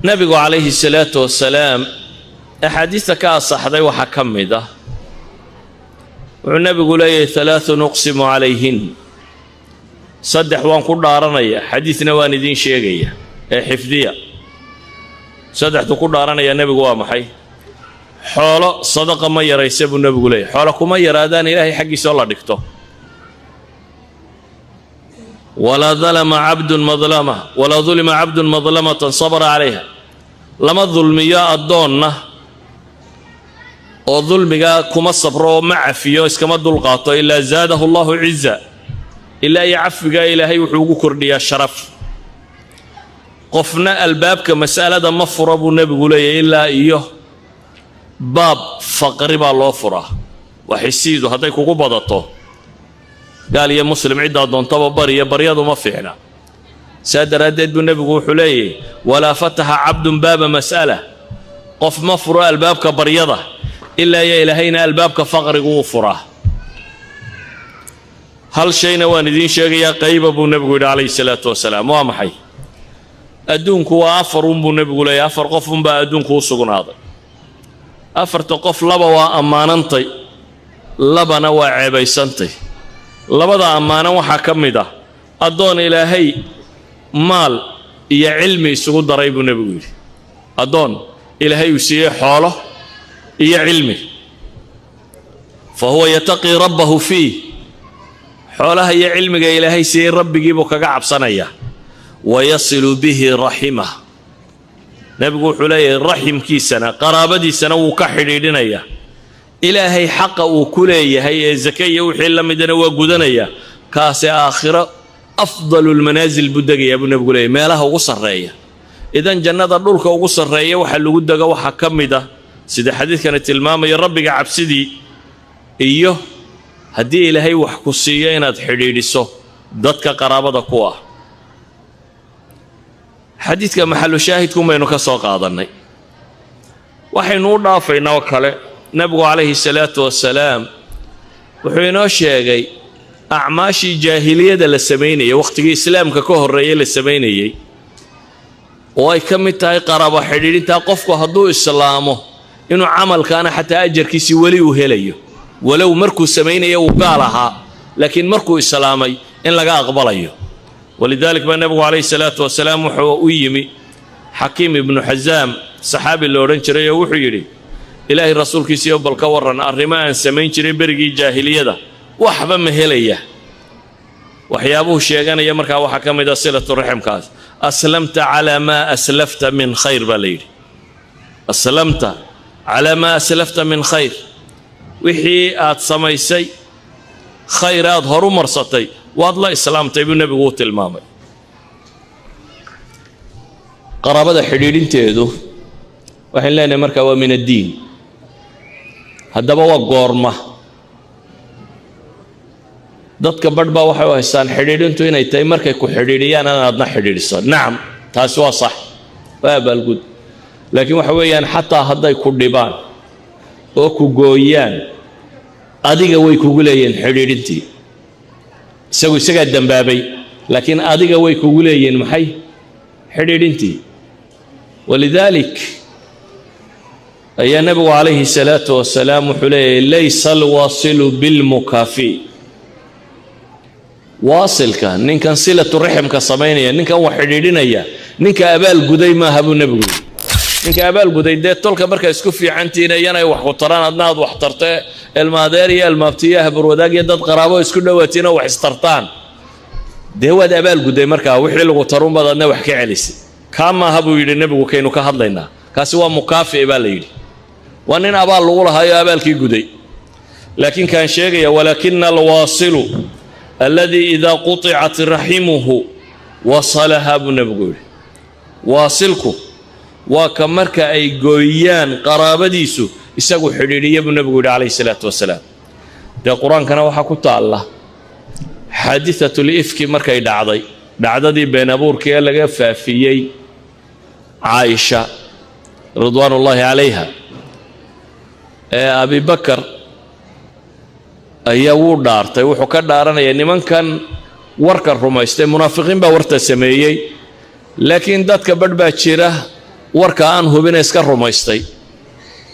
Nebigu calayhi salaatu wasalaam axaadiista ka asaxday waxaa ka mid ah, wuxuu nebigu leeyahay: ثلاث أقسم عليهن, saddex waan ku dhaaranaya, xadiidna waan idiin sheegaya ee xifdiya. Saddexdu ku dhaaranaya nebigu waa maxay? Xoolo sadaqa ma yaraysa, buu nebigu leeyahy. Xoolo kuma yaraadaan Ilaahay xaggiisa oo la dhigto. ولا ظلم عبد مظلمة ولا ظلم عبد مظلمة صبر عليها. Lama dulmiyo addoonna oo dulmigaa kuma sabro oo ma cafiyo, iskama dulqaato, إلا زاده الله عزا, ilaa iyo cafigaa Ilaahay wuxuu ugu kordhiyaa sharaf. Qofna albaabka mas'alada ma furo, buu nebigu leeyahy, ilaa iyo baab faqri baa loo furaa. Waa xisiidu hadday kugu badato, gaal iyo muslim ciddaa doontaba bariya, baryadu ma fiicna. Saa daraaddeed buu nebigu wuxuu leeyahy: ولا فتح عبد باب مسألة, qof ma furo albaabka baryada, ilaa iyo Ilaahayna albaabka faqrigu uu furaa. Hal shayna waan idiin sheegayaa qayba, buu nebigu yidhi calayhi salaatu wasalaam. Waa maxay? Adduunku waa afar un, buu nebigu leeyahy. Afar qof unbaa adduunku u sugnaaday. Afarta qof, laba waa ammaanantay, labana waa ceebaysantay. Labada ammaanan waxaa ka mid ah addoon Ilaahay maal iyo cilmi isugu daray, buu nebigu yidhi. Addoon Ilaahay uu siiyey xoolo iyo cilmi, فهو يتقي ربه فيه, xoolaha iyo cilmiga Ilaahay siiyey rabbigii buu kaga cabsanayaa. ويصل به رحمه, nebigu wuxuu leeyahay, raximkiisana, qaraabadiisana wuu ka xidhiidhinayaa. Ilaahay xaqa uu ku leeyahay ee sake iyo wixii la midana waa gudanaya. Kaasi aakhiro أفضل المنازل buu degayaa, buu nebigu leeyahy, meelaha ugu sarreeya. Idan jannada dhulka ugu sarreeya waxa lagu dego waxaa ka mid ah, sida xadiidkani tilmaamayo, rabbiga cabsidii iyo haddii Ilaahay wax ku siiyo inaad xidhiidhiso dadka qaraabada ku ah. Xadiidka maxalu shaahidkun baynu ka soo qaadannay. Waxaynu u dhaafaynaa oo kale, nebigu calayhi salaatu wasalaam wuxuu inoo sheegay acmaashii jaahiliyada la samaynayay, wakhtigii islaamka ka horreeyay la samaynayey, oo ay ka mid tahay qaraabo xidhiidhintaa. Qofku hadduu islaamo, inuu camalkaana xataa ajarkiisii weli uu helayo, walow markuu samaynaya uu gaal ahaa, laakiin markuu islaamay in laga aqbalayo. ولذلك baa nebigu calayhi salaatu wasalaam wuxuu u yimi Xakiim ibnu Xasaam, saxaabi la odhan jiray, oo wuxuu yidhi: "Ilaahay rasuulkiisiiyo, bal ka warran arrimo aan samayn jiray berigii jaahiliyada, waxba ma helaya?" Waxyaabuhu sheeganaya markaa waxaa ka mid ah silatu raximkaas. أسلمت على ما أسلفت من خير, baa la yidhi. أسلمت على ما أسلفت من خير, wixii aad samaysay khayr aad horu marsatay waad la islaamtay, buu nebigu u tilmaamay. Qaraabada xidhiidhinteedu, waxayn leenahay markaa, waa من الدين. Haddaba waa goorma? Dadka badh baa waxay u haystaan xidhiidhintu inay tahay markay ku xidhiidhiyaan inaadna xidhiidhiso. Nacam, taasi waa sax, waa abaalgud, laakiin waxa weeyaan, xataa hadday ku dhibaan oo ku gooyaan, adiga way kugu leeyihiin xidhiidhintii. Isagu isagaa dembaabay, laakiin adiga way kugu leeyihiin maxay? Xidhiidhintii. ولذلك ayaa nebigu calayhi salaatu wasalaam wuxuu leeyahy: ليس الواصل بالمكافئ. Waasilka, ninkan silatu raximka samaynaya, ninkan wax xidhiidhinaya, ninka abaalguday maaha, buu nebigu yidhi. Ninka abaalguday dee, tolka markaa isku fiicantihiin, iyanay wax ku taraan, adna aad wax tarte, ilmaadeer iyo ilmaabtiyo, habarwadaag iyo dad qaraabo isku dhowaatiin oo wax istartaan, dee waad abaalguday. Markaa wixii lagu tarunbaad adna wax ka celisay. Kaa maaha, buu yidhi nebigu, kaynu ka hadlaynaa. Kaasi waa mukaafi baa la yidhi, waa nin abaal lagu lahaayo abaalkii guday. Laakiin kaan sheegaya: ولكن الواصل الذي إذا قطعت رحمه وصلها, buu nebigu yidhi. Waasilku waa ka marka ay gooyaan qaraabadiisu isagu xidhiidhiya, buu nebigu yidhi calayhi salaatu wasalaam. Dee qur-aankana waxaa ku taalla حادثة الإفك markay dhacday, dhacdadii been abuurka ee laga faafiyey Caaisha رضوان الله عليها, ee Abibakar ayaa wuu dhaartay. Wuxuu ka dhaaranaya nimankan warka rumaystay. Munaafiqiin baa warta sameeyey, laakiin dadka badh baa jira. Warka aan hubina iska rumaystay.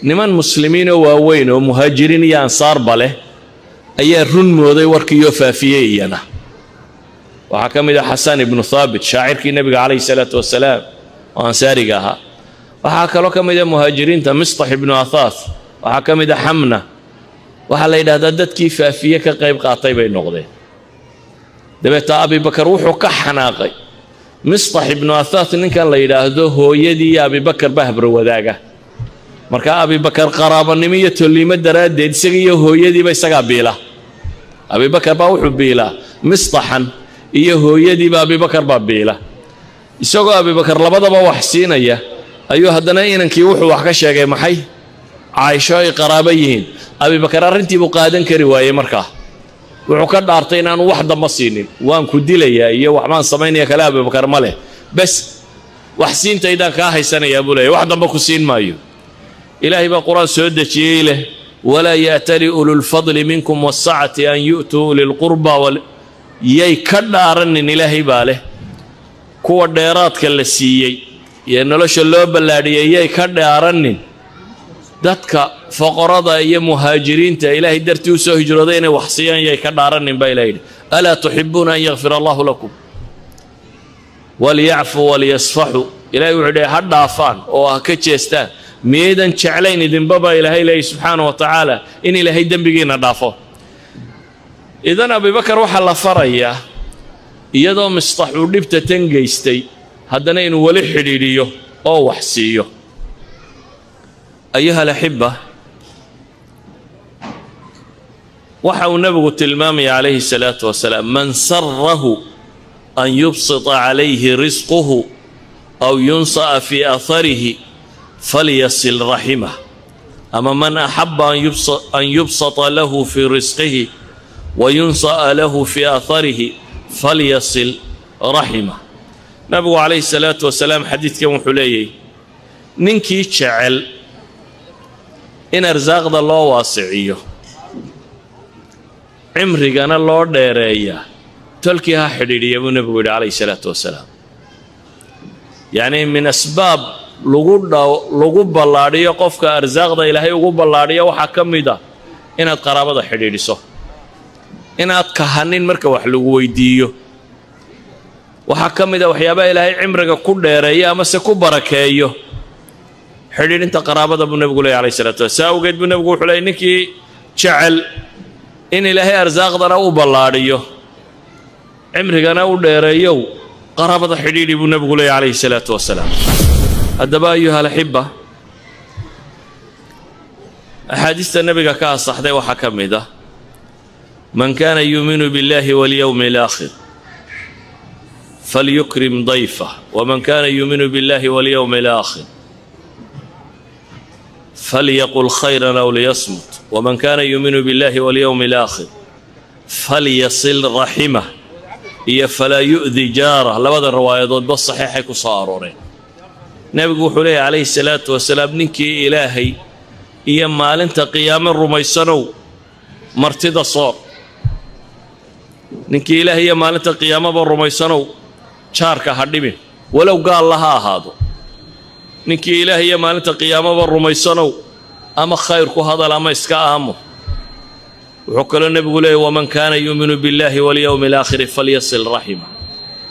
Niman muslimiinoo waaweyn oo muhaajiriin iyo ansaarba leh ayaa run mooday warkiioo faafiyey. Iyana waxaa ka mid ah Xasan ibnu Thaabit, shaacirkii Nebiga calayhi salaatu wasalaam oo ansaariga ahaa. Waxaa kaloo ka mid ah muhaajiriinta Mistax ibnu Athaath. Waxaa ka mid ah Xamna. Waxaa la yidhahdaa dadkii faafiye ka qayb qaatay bay noqdeen. Dabeeta Abibakar wuxuu ka xanaaqay Mistax ibnu Athaath, ninkan la yidhaahdo hooyadii iyo Abibakar baa habro wadaaga. Markaa Abibakar qaraabanimo iyo tolliimo daraaddeed isaga iyo hooyadiiba isagaa biila. Abibakar baa wuxuu biilaa Mistaxan iyo hooyadiiba, Abibakar baa biila. Isagoo Abibakar labadaba wax siinaya ayuu haddana inankii wuxuu wax ka sheegay maxay? Caaisho ay qaraabo yihiin. Abibakar arrintiibuu qaadan kari waayey. Markaa wuxuu ka dhaartay inaanu wax damba siinin. Waan ku dilayaa iyo waxbaan samaynaya kale Abibakar ma leh. Bes, wax siintaydaan kaa haysanayaa buu leeyahy, wax damba ku siin maayo. Ilaahay baa Qur-aan soo dejiyey leh: "Walaa ya'tali ulu lfadli minkum waasacati an yu'tuu uli lqurba." Yay ka dhaaranin, Ilaahay baa leh, kuwa dheeraadka la siiyey iyo nolosha loo ballaadhiyey yay ka dhaaranin dadka foqorada iyo muhaajiriinta Ilaahay dartii u soo hijrooday inay wax siiyaan. Yay ka dhaaranin baa Ilahay yidhi. "Alaa tuxibuuna an yakfira Allahu lakum?" "Waliyacfuu waliyasfaxuu." Ilahay wuxuu dhahay ha dhaafaan oo ha ka jeestaan. Miyaydan jeclayn idinba, baa Ilaahay leeyay subxaana wa tacaala, in Ilaahay dembigiinna dhaafo? Idan Abibakar waxaa la farayaa, iyadoo Mistax uu dhibta tan geystay, haddana inuu weli xidhiidhiyo oo wax siiyo. Ayuha alaxiba, waxa uu Nebigu tilmaamaya calayhi salaatu wasalaam: "Man sarahu an yubsita calayhi risquhu aw yunsa'a fii atharihi falyasil raximah", ama "Man axaba an yubsata lahu fii risqihi wa yunsa'a lahu fii atharihi falyasil raximah. Nabigu calayhi salaatu wasalaam xadiidkan wuxuu leeyahy: ninkii jecel in arsaaqda loo waasiciyo, cimrigana loo dheereeyaa, tolkii ha xidhiidhiya, buu Nebigu yidhi calayhi salaatu wasalaam. Yacnii min asbaab lagu ballaadhiyo qofka arsaaqda Ilaahay ugu ballaadhiyo waxaa ka mid ah inaad qaraabada xidhiidhiso, inaad kahanin marka wax lagu weydiiyo. Waxaa ka mid a waxyaabaha Ilaahay cimriga ku dheereeyo amase ku barakeeyo xidhiidhinta qaraabada, buu Nebigu leeyay alayh salatu wasalam. Saa awgeed buu Nebigu wuxuu leeyay: ninkii jecel in Ilaahay arsaaqdana u ballaadhiyo, cimrigana u dheereeyow, qaraabada xidhiidhi, buu Nebigu leeyay calayhi salaatu wasalaam. Haddaba, ayuha alaxiba, axaadiista Nebiga ka asaxday waxaa ka mid ah: "Man kaana yuuminu biاllahi walyowmi alaakhir falyukrim dayfah, waman kaana yuuminu biاllahi walyowmi alaakhir falyaqul khayran aw liyasmut, waman kaana yuuminu biاllahi walyowmi alaakhir falyasil raximah" iyo "falaa yu'di jaarah". Labada riwaayadoodba saxiixay ku soo arooreen. Nebigu wuxuu leeyahy calayhi salaatu wasalaam: ninkii Ilaahay iyo maalinta qiyaame rumaysanow, martida soor. Ninkii Ilaahay iyo maalinta qiyaamaba rumaysanow, jaarka ha dhibin, walow gaalla ha ahaado. Ninkii Ilaahay iyo maalinta qiyaamaba rumaysanow, ama khayr ku hadal ama iska aamo. Wuxuu kaloo Nebigu leeyay: "Waman kaana yuuminu biاllahi walyowmi alaakhiri falyasil raxima."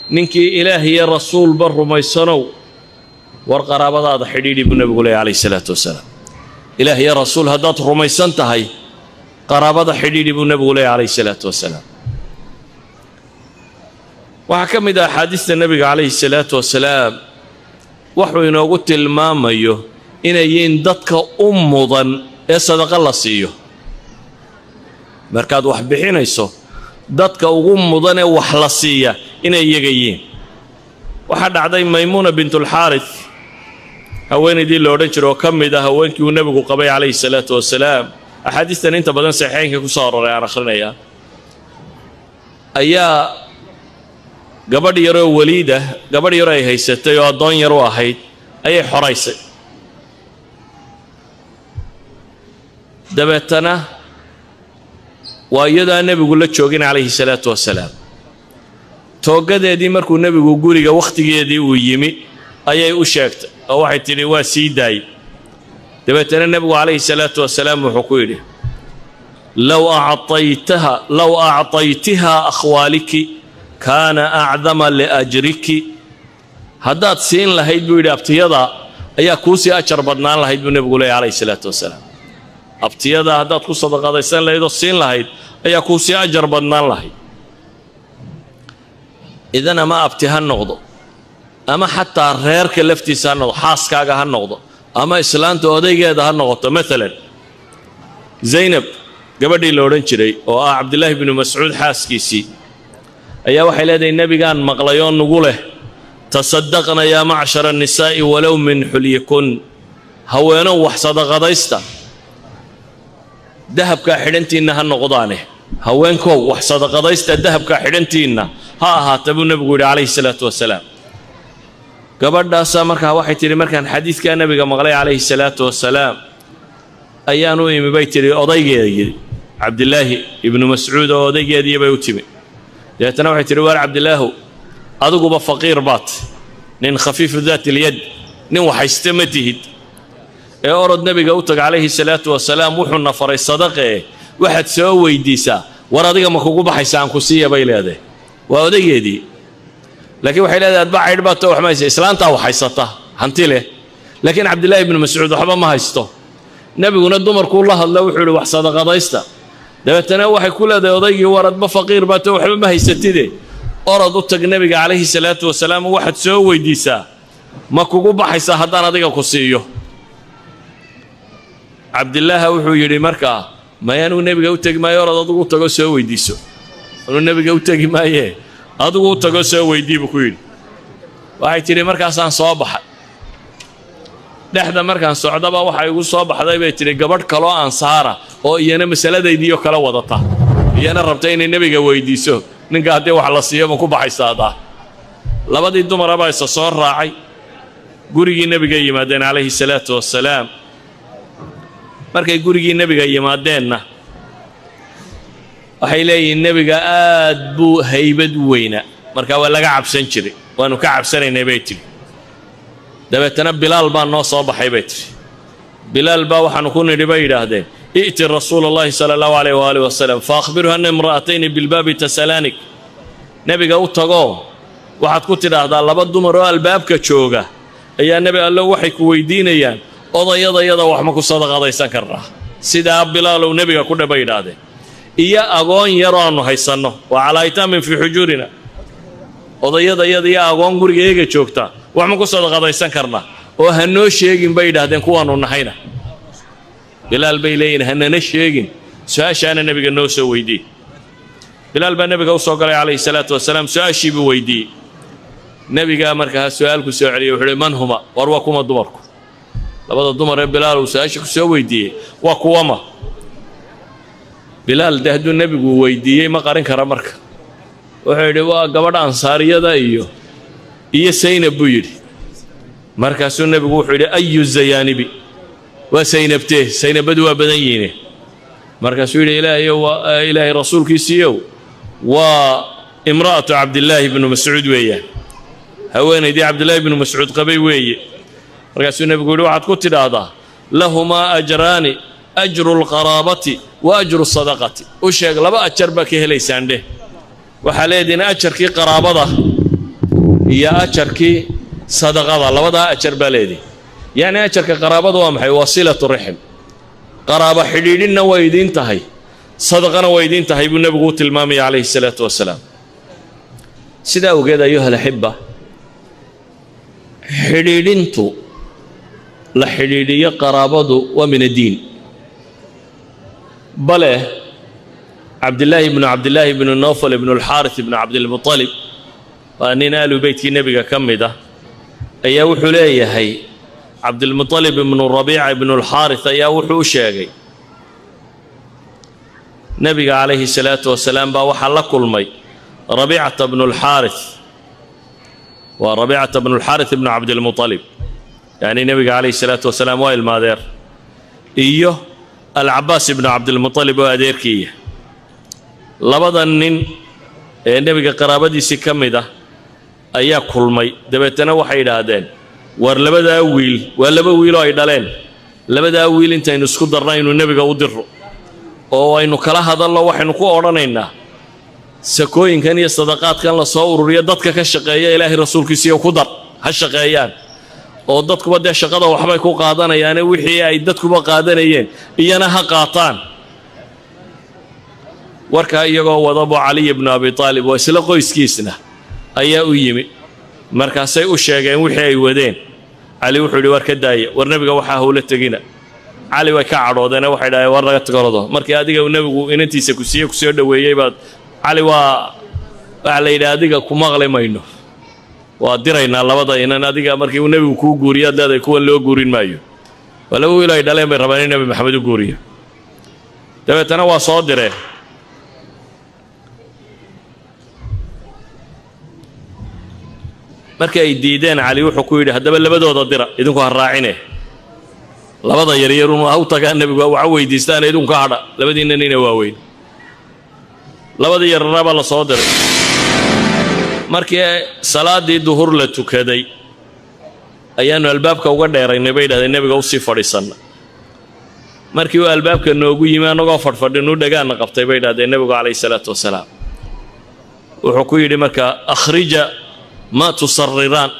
Ninkii Ilaah iyo rasuulba rumaysanow, war qaraabadaada xidhiidhi, buu Nebigu leeyay calayhi salaatu wasalaam. Ilaah iyo rasuul haddaad rumaysan tahay, qaraabada xidhiidhi, buu Nebigu leeyay calayhi salaatu wasalaam. Waxaa ka mid ah axaadiista Nebiga calayhi salaatu wasalaam wuxuu inoogu tilmaamayo inay yihiin dadka u mudan ee sadaqa la siiyo. Markaad wax bixinayso, dadka ugu mudan ee wax la siiya inay iyaga yihiin. Waxaa dhacday Maymuuna bintulxaaris, haweenaydii la odhan jiro oo ka mid ah haweenkii uu Nebigu qabay calayhi salaatu wasalaam, axaadiistan inta badan saxiixeynka ku soo aroray aan akhrinayaa, ayaa gabadh yaroo weliidah, gabadh yaroo ay haysatay oo addoon yar u ahayd, ayay xoraysay. Dabeetana waa iyadaa Nebigu la joogin calayhi salaatu wasalaam. Tooggadeedii markuu Nebigu guriga wakhtigeedii uu yimi Ayay u sheegtay oo waxay tidhi waa sii daayey. Dabeetana Nebigu calayhi salaatu wasalaam wuxuu ku yidhi: "Low acطaytaha, low acطaytihaa akhwaaliki kaana acdama liajriki." Haddaad siin lahayd, buu yidhi, abtiyada ayaa kuu sii ajar badnaan lahayd, buu Nebigu leeyay calayhi salaatu wasalaam. Abtiyada haddaad ku sadaqadaysan lahayd oo siin lahayd ayaa kuu sii ajar badnaan lahayd. Idan ama abti ha noqdo ama xataa reerka laftiisa ha noqdo, xaaskaaga ha noqdo ama islaanta odaygeeda ha noqoto. Maalan Zaynab gabadhii la odhan jiray oo ah Cabdilaahi binu Mascuud xaaskiisii ayaa waxay leedahay: "Nebigaan maqlay oo nugu leh: 'Tasaddaqna yaa macshara annisaa'i walow min xulyikun.' Haweenow, wax sadaqadaysta, dahabkaa xidhantiinna ha noqdaane. Haweenkow, wax sadaqadaysta, dahabkaa xidhantiinna ha ahaata," buu Nebigu yidhi calayhi salaatu wasalaam. Gabadhaasaa markaa waxay tidhi: "Markaan xadiidkaa Nebiga maqlay calayhi salaatu wasalaam ayaan u imi," bay tidhi, odaygeedii Cabdilaahi ibnu Mascuud oo odaygeedii bay u timi. Dabeetana waxay tidhi: "Waar Cabdilaahu, adiguba faqiir baat, nin khafiifu daat ilyad, nin waxhayste ma tihid, ee orod Nebiga u tag calayhi salaatu wasalaam. Wuxuuna faray sadaqee, waxaad soo weydiisaa war adiga ma kugu baxaysa aan ku siiya," bay leedahay. Waa odaygeedii, laakiin waxay leedahay: "Adba caydh baad too, wax ma haysa, islaantaa wax haysata, hanti leh, laakiin Cabdillaahi ibnu Mascuud waxba ma haysto. Nebiguna dumarkuu la hadla, wuxuu yidhi wax sadaqadaysta." Dabeetana waxay ku leedahay odaygii: "War adba faqiir baa too, waxba ma haysatide, orod u tag Nebiga calayhi salaatu wasalaam, waxaad soo weydiisaa ma kugu baxaysaa haddaan adiga ku siiyo." Cabdilaaha wuxuu yidhi markaa: "Maya, anuu Nebiga u tegi maayo, orod adigu u tago, soo weydiiso. Anuu Nebiga u tegi maaye, adigu u tago, soo weydii," buu ku yidhi. Waxay tidhi: "Markaasaan soo baxay. Dhexda markaan socdaba waxaa igu soo baxday," bay tidhi, "gabadh kaloo Ansaara oo iyana masaladaydiiyo kala wadata, iyana rabta inay Nebiga weydiiso ninka haddii wax la siiyo ma ku baxaysaadaa. Labadii dumarabaa isa soo raacay, gurigii Nebiga yimaadeen calayhi salaatu wasalaam. Markay gurigii Nebiga yimaadeenna, waxay leeyihiin Nebiga aad buu haybad u weynaa, marka waa laga cabsan jiray. Waannu ka cabsanaynay," bay tidhi. "Dabeetana Bilaal baa noo soo baxay," bay tidhi. "Bilaal baa waxaanu ku nidhi," bay yidhaahdeen, "i'ti rasuula Allahi sala Allahu alayh waaalih wasalam fa akhbirhu anna imra'atayni bilbaabi tasalaanik. Nebiga u tagoo waxaad ku tidhaahdaa laba dumar oo albaabka jooga ayaa, Nebi Allo, waxay ku weydiinayaan odayadayada wax ma ku sadaqadaysan karnaa. Sidaa Bilaalow Nebiga ku dhe," bay yidhaahdeen, "iyo agoon yaroo aannu haysanno waa calaa aytaamin fii xujuurina. Odayadayada iyo agoon guriga joogta wax ma ku sadaqadaysan karnaa? Oo ha noo sheegin," bay yidhaahdeen, "kuwaannu nahayna." Bilaal bay leeyihin: "Hanana sheegin, su-aashaana Nebiga noo soo weydiiyey." Bilaal baa Nebiga u soo galay calayhi salaatu wasalaam, su-aashii buu weydiiyey. Nebigaa markaa su-aal ku soo celiyey, wuxuu uhi: "Man huma? War waa kuma dumarku? Labada dumar ee Bilaal uu su-aasha ku soo weydiiyey waa kuwama?" Bilaal de hadduu Nebigu weydiiyey ma qarin kara. Marka wuxuu yidhi: "Waa gabadha Ansaariyada iyo Saynab," buu yidhi. Markaasuu Nebigu wuxuu yidhi: "Ayu zayaanibi? Waa Saynabtee? Saynabadu waa badan yihiine." Markaasuu yidhi: "Ilaahay, waa Ilaahay rasuulkiisiiyow, waa imra'atu Cabdillaahi bnu Mascuud weeyaan, haweenaydii Cabdillaahi bnu Mascuud qabay weeye." Markaasuu Nebigu yidhi: "Waxaad ku tidhaahdaa lahumaa ajraani, ajru alqaraabati wa ajru sadaqati. U sheeg laba ajar baa ka helaysaan dheh. Waxaa leedihin ajarkii qaraabada iyo ajarkii sadaqada, labadaa ajar baa leedihin." Yacni ajarka qaraabada waa maxay? Waa silatu raxim, qaraabo xidhiidhinna way idiin tahay, sadaqana way idiin tahay, buu Nebigu u tilmaamaya calayhi salaatu wasalaam. Sidaa awgeed, ayuha alaxiba, xidhiidhintu la xidhiidhiyo qaraabadu waa min addiin. Bale Cabdillaahi ibnu Cabdillaahi ibnu Nowfal ibnu Alxaaris ibnu Cabdilmuطalib, waa nin aalu beytkii Nebiga ka mid ah, ayaa wuxuu leeyahay Cabdilmuطalib ibnu Rabiica ibnu Alxaaris ayaa wuxuu u sheegay Nebiga calayhi salaatu wasalaam baa waxaa la kulmay Rabiicata bnu Alxaaris. Waa Rabiicata bnu Alxaaris ibnu Cabdilmuطalib, yacni Nebiga calayhi salaatu wasalaam waa ilmaadeer, iyo Alcabaas ibnu Cabdilmuطalib oo adeerkiiya. Labada nin ee Nebiga qaraabadiisii ka mid ah ayaa kulmay. Dabeetana waxay yidhaahdeen Waar, labadaa wiil waa laba wiiloo ay dhaleen. Labadaa wiil intaynu isku darno aynu nebiga u diro oo aynu kala hadalno. Waxaynu ku odhanaynaa sakooyinkan iyo sadaqaadkan la soo ururiyo dadka ka shaqeeya Ilaahay rasuulkiisiiyo ku dar, ha shaqeeyaan, oo dadkuba dee shaqada waxbay ku qaadanayaane, wixii ay dadkuba qaadanayeen iyana ha qaataan. Warkaa iyagoo wadabo, Caliy ibnu Abi Aalib oo isla qoyskiisna ayaa u yimi. Markaasay u sheegeen wixii ay wadeen. Cali wuxuu yidhi, "War ka daaya, war nebiga waxaa howla tegina." Cali way ka cadhoodeene, waxay dhaheen, "War naga tagarodo, markii adiga nebigu inantiisa ku siiye, kusoo dhoweeyey baad." Cali waa waxaa la yidhi, "Adiga ku maqli mayno, waa diraynaa labada inan. Adiga markii uu nebigu kuu guuriyo ad leedahay kuwan loo guurin maayo." Waa laba wiil ay dhaleen bay rabaan in Nebi Maxamed u guuriyo. Dabeetana waa soo direen. Markii ay diideen, Cali wuxuu ku yidhi, "Haddaba labadooda dira, idinku ha raacine. Labada yaryarun ha u tagaan nebigu, waxa weydiistaan, idinku ka hadha, labadiinna nina waaweyn." Labadii yararabaa la soo diray. Markii salaaddii duhur la tukaday ayaannu albaabka uga dheeraynay, bay yidhahdeen, nebiga usii fadhiisanna. Markii uu albaabka noogu yimi annagoo fadhfadhinuu dhagaanna qabtay, bay yidhahdeen. Nebigu calayhi salaatu wasalaam wuxuu ku yidhi markaa, "Akhrija maa tusariraan,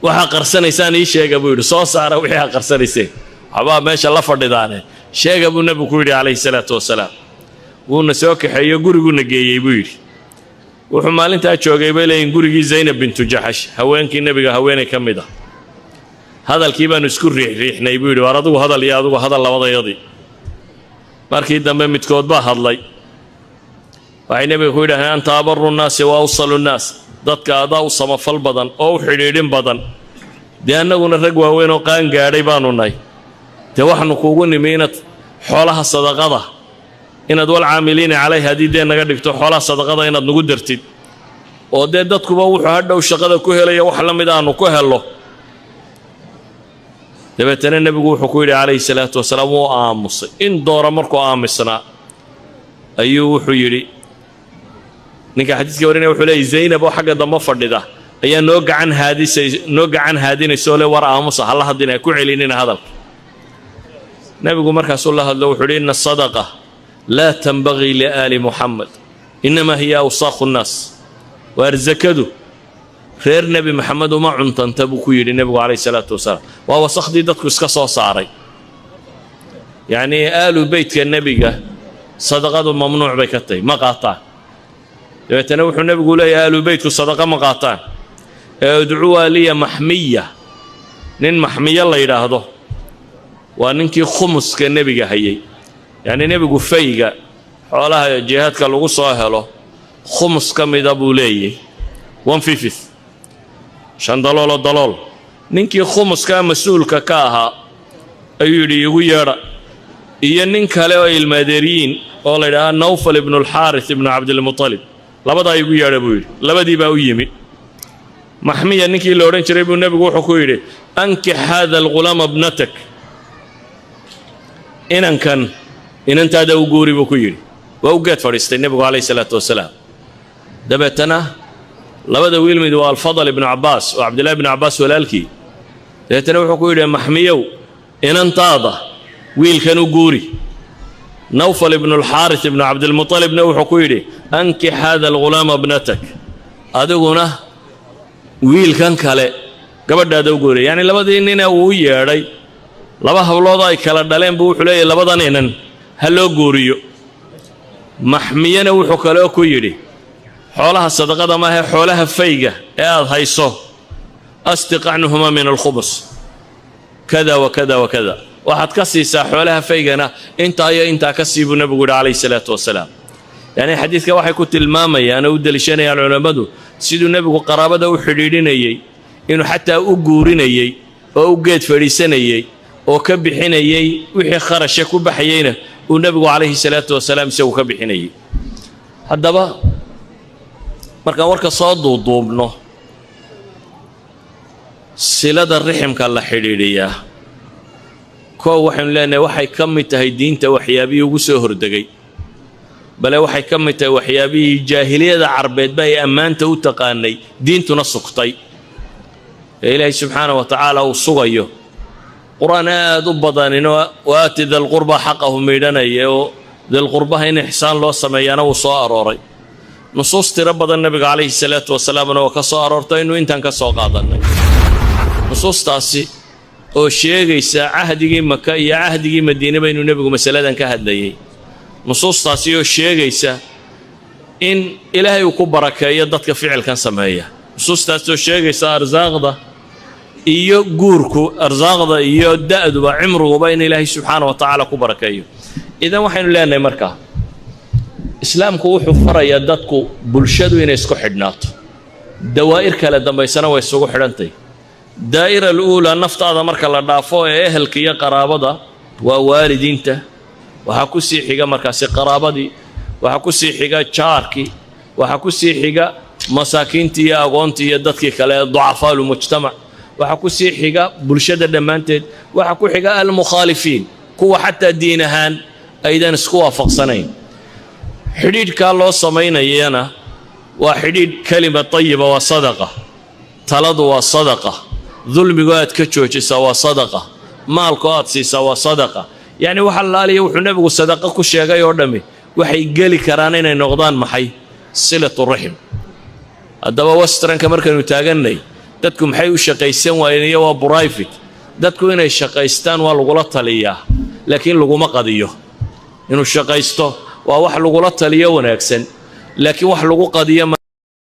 waxaa qarsanaysaan ii sheega," buu yidhi. "Soo saara wixii aa qarsanayseen, waxbaa meesha la fadhidaane sheega," buu nebigu ku yidhi calayhi salaatu wasalaam. Wuuna soo kaxeeyo, guriguuna geeyey, buu yidhi. Wuxuu maalintaa joogay, bay leeyihin, gurigii Zaynab bintu Jaxash, haweenkii nebiga haweenay ka mid ah. "Hadalkii baanu isku riixriixnay," buu yidhi. "Waar adigu hadal iyo adigu hadal, labadayadii." Markii dambe midkood baa hadlay. Waxay nebiga ku yidhahdeen, "Anta abaru nnaasi wa awsalu nnaas, dadka adaa u samafal badan oo u xidhiidhin badan. Dee annaguna rag waaweyn oo qaan gaadhay baanu nahay. Dee waxaanu kuugu nimi inaad xoolaha sadaqada, inaad walcaamiliina calayh haddii dee naga dhigto, xoolaha sadaqada inaad nagu dartid, oo dee dadkuba wuxuu hadhow shaqada ku helaya wax la mid aanu ku hello." Dabeetana nebigu wuxuu ku yidhi calayhi salaatu wasalaam, wuu aamusay in doora. Markuu aamisnaa ayuu wuxuu yidhi, ninka xadiiska warinaya wuxuu leeyay, Zaynab oo xagga dambe fadhida ayaa noo gacan haadisay, noo gacan haadinaysa oo le, "War aamusa, hala hadlina, ku celinina hadalka." Nebigu markaasuu la hadlo, wuxuu yidhi, "Ina asadaqa laa tanbagii liaali Muxamed, innamaa hiya awsaakhu nnaas." Waar, sakadu reer Nebi Maxamed uma cuntanta, buu ku yidhi nebigu calayhi salaatu wasalaam. Waa wasakhdii dadku iska soo saaray. Yacnii aalu beytka nebiga sadaqadu mamnuuc bay ka tahay, ma qaataan. Dabeetana wuxuu nebigu leeyahay, aalu beytku sadaqa ma qaataan, ee udcuwa liya Maxmiya. Nin Maxmiyo la yidhaahdo waa ninkii khumuska nebiga hayay. Yacnii nebigu fayga, xoolaha jihaadka lagu soo helo, khumus ka mida buu leeyay, 1/5, shan dalooloo dalool. Ninkii khumuskaa mas-uulka ka ahaa ayuu yidhi, "Igu yeedha," iyo nin kale oo ilmaadeeriyiin oo la yidhaahaa Nawfal ibnu Alxaaris ibnu Cabdilmutalib. "Labadaa igu yeedha," buu yidhi. Labadii baa u yimi. Maxmiya ninkii la odhan jiray buu nebigu wuxuu ku yidhi, "Ankix haada alghulaama bnatak, inankan inantaada u guuri," buu ku yidhi. Waa u geed fadhiistay nebigu calayhi salaatu wasalaam. Dabeetana labada wiil mid waa Alfadal ibnu Cabbaas oo Cabdillahi ibnu Cabbaas walaalkii. Dabeetana wuxuu ku yidhi, "Maxmiyow, inantaada wiilkan u guuri." Nawfal ibnu Alxaaris ibnu Cabdilmutalibna wuxuu ku yidhi, "Ankix haada alghulaama bnatak, adiguna wiilkan kale gabadhaada u guuri." Yacni labadii nina uu u yeedhay, laba hablood ay kala dhaleen buu wuxuu leeyahy, labadan inan ha loo guuriyo. Maxmiyena wuxuu kaloo ku yidhi, "Xoolaha sadaqada maahae, xoolaha fayga ee aad hayso, astiqacnuhumaa min alkhumus kada wa kada wa kada, waxaad ka siisaa xoolaha faygana intaa iyo intaa ka sii," buu nebigu yidhi calayhi salaatu wasalaam. Yacni xadiidka waxay ku tilmaamayaan oo u deliishanayaan culammadu siduu nebigu qaraabada u xidhiidhinayey, inuu xataa u guurinayey oo u geed fadhiisanayey oo ka bixinayey wixii kharashe ku baxayeyna uu nebigu calayhi salaatu wasalaam isagu ka bixinayey. Haddaba markaan warka soo duuduubno, silada riximka la xidhiidhiyaa, koow, waxaynu leenahay waxay ka mid tahay diinta waxyaabihii ugu soo hordegay, bale waxay ka mid tahay waxyaabihii jaahiliyada Carbeedba ay ammaanta u taqaanay, diintuna sugtay. Ee Ilaahay subxaana wa tacaala uu sugayo, Qur-aan aad u badanino وآت ذا القربى حقه miidhanaya oo dalqurbaha in ixsaan loo sameeyaana wuu soo arooray. Nusuus tiro badan Nebiga calayhi salaatu wasalaamna oo ka soo aroortay inuu intaan ka soo qaadannay, nusuustaasi oo sheegaysa cahdigii Maka iyo cahdigii Madiineba inuu Nebigu masaladan ka hadlayay, nusuustaasi oo sheegaysa in Ilaahay uu ku barakeeyo dadka ficilkan sameeya, nusuustaasi oo sheegaysa arsaaqda iyo guurku, arsaaqda iyo da'duba, cimriguba in Ilaahay subxaana wa tacaala ku barakeeyo. Idan waxaynu leenahay markaa, Islaamku wuxuu farayaa dadku bulshadu inay isku xidhnaato. Dawaa'ir kale dambaysana way isugu xidhantay. Daa'ira al-uulaa, naftaada marka la dhaafo ee ehelka iyo qaraabada, waa waalidiinta. Waxaa ku sii xiga markaasi qaraabadii, waxaa ku sii xiga jaarkii, waxaa ku sii xiga masaakiintii iyo agoontii iyo dadkii kale ee ضعفاء المجتمع, waxaa ku sii xiga bulshada dhammaanteed, waxaa ku xiga المخالفين, kuwa xataa diin ahaan aydan isku waafaqsanayn. Xidhiidhkaa loo samaynayana waa xidhiidh كلمة طيبة waa sadaqa, taladu waa sadaqa, dulmigu aad ka joojisaa waa sadaqa, maalku aad siisaa waa sadaqa. Yacni waxa laaliya wuxuu Nebigu sadaqa ku sheegay oo dhammi waxay geli karaan inay noqdaan maxay? صلة الرحم. Haddaba westernka markaynu taagannay, dadku maxay u shaqaysan waayeen? Iyo waa private. Dadku inay shaqaystaan waa lagula taliyaa, laakiin laguma qadiyo. Inuu shaqaysto waa wax lagula taliyo wanaagsan, laakiin wax lagu qadiyo.